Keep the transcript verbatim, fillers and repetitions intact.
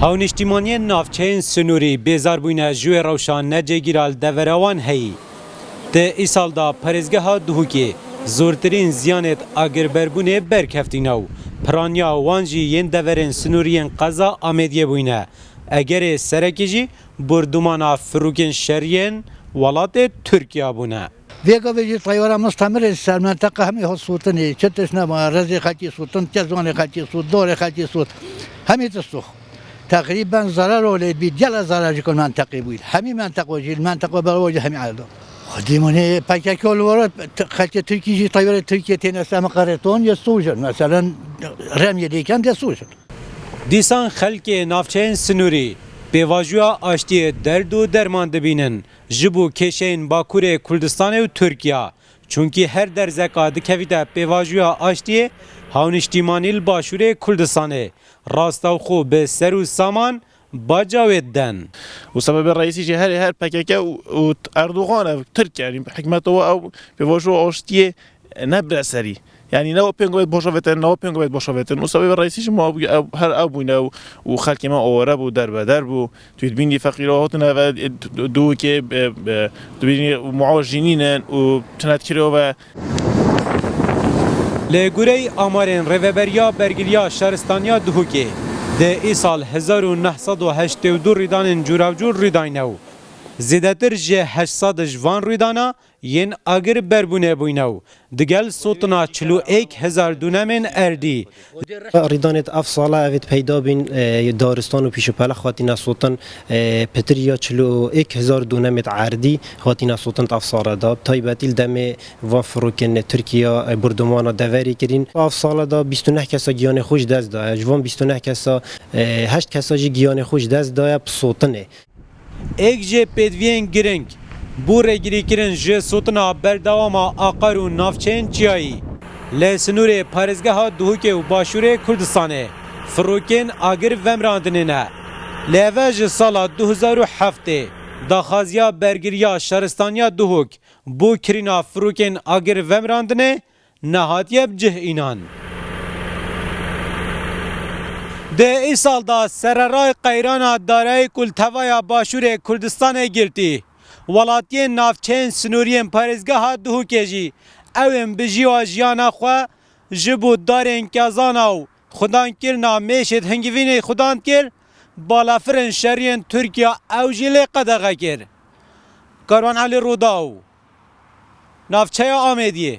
Hawnîştîmaniyên navçeyên sinûrî bêzar bûyne ji wê rewşa necêgîra li devera wan heyî. Di îsal de parêzgeha Duhokê zortirîn ziyanêt agirberbûnê berkeftîne û piraniya wan jî yên deverên sinûrî yên qeza Amêdiyê bûyne. Egerê serekî jî bordûmana firokên şeriyên welatê Tirkiya bûne. Vê gavê jî teyara Mustemirê ser menteqa hemî hat sotinê, çi tişt nema, rezê xelkî sotin, çi ziwanê xelkî sot, dorê xelkî sot, hemî tişt sox. Teqrîben zarar olê bî, gela zarar ji kul menteqê bûyî. Hemî menteqo jî, menteqo berwa jî hemî erdo. Xwedî munê P K K li wara xelkê Tirkî jî teyarê Tirkiye têne seme qereton ye sojin. Meselen, remyê dêken de sojin. Dîsan xelkê navçeyên sinûrî pêvajoya aştiyê derd û derman dibînin. Ji bo kêşeyên Bakurê Kurdistanê û Tirkiya, çunkî her derzeka dikevîte pêvajoya aştiyê, hawnîştîmanî li Başûrê Kurdistanê rastewxo bi ser û saman baca wê diden. Û sebebê reîsî jî her, her P K K û, û Erdogan ev Tirk, yanî hikmeta we ew pêvajoya aştiyê nebire serî. Yanî ne o pêngo bet boşa vetin, ne o pêngo bet boşa vetin. Û sebebê reîsî jî ma bû-, ew, her ew bûne û, û xelkê me aware bû, derbeder bû. Tu dibînî feqîra hatin eve, e, d-, d-, dûkê, e, e, dibînî muajînîn in û tune dikirê ve. Li goreyî amarên Rêveberiya Bergiriya Şaristaniya Duhokê, di îsal hezar û neh sed û heştê û du rîdanên cûravcûr rîdayne û zêdetir ji heşt sed ji van rîdana yên agir berbûnê bûyne û digel sotina çil û êk hezar dûnemên erdî. Rîdanêt ev sala evêt peyda bîn, e, daristan û pîşopelex hatîne sotin, e, pitir ya çil û êk hezar dûnemêt erdî hatîne sotin ev sala da. Taybetî li demê van firokên Tirkiya, e, bordûmana deverê kirîn. Ev sala da bîst û neh kesa giyanê xwe ji dest daye. Ji van bîst û neh kesa, e, heşt kesa jî giyanê xwe ji dest daye bi sotinê. Êk ji pêdiviyên giring bo rêgirîkirin ji sotina berdewama aqar û navçeyên çiyayî li sinûrê parêzgeha Duhokê û Başûrê Kurdistanê firokên agir vemirandinê ne. Lê eve ji sala du hezar û heftê daxwaziya bergiriya şaristaniya Duhok bo kirîna firokên agir vemirandinê nehatiye bi cih înan. Di îsal de sereray qeyrana darayî ku li tevaya Başûrê Kurdistanê girtî, welatiyên navçeyên sinûriyên parêzgeha Duhokê jî ew ên bi jîwa jiyana xwe ji bo darên kezana û xudankirina mêşêt hingivînê xudan kir, balafirên şeriyên Tirkiya ew jî lê qedexe kir. Karwan Elî Rûdaw, navçeya Amêdiyê.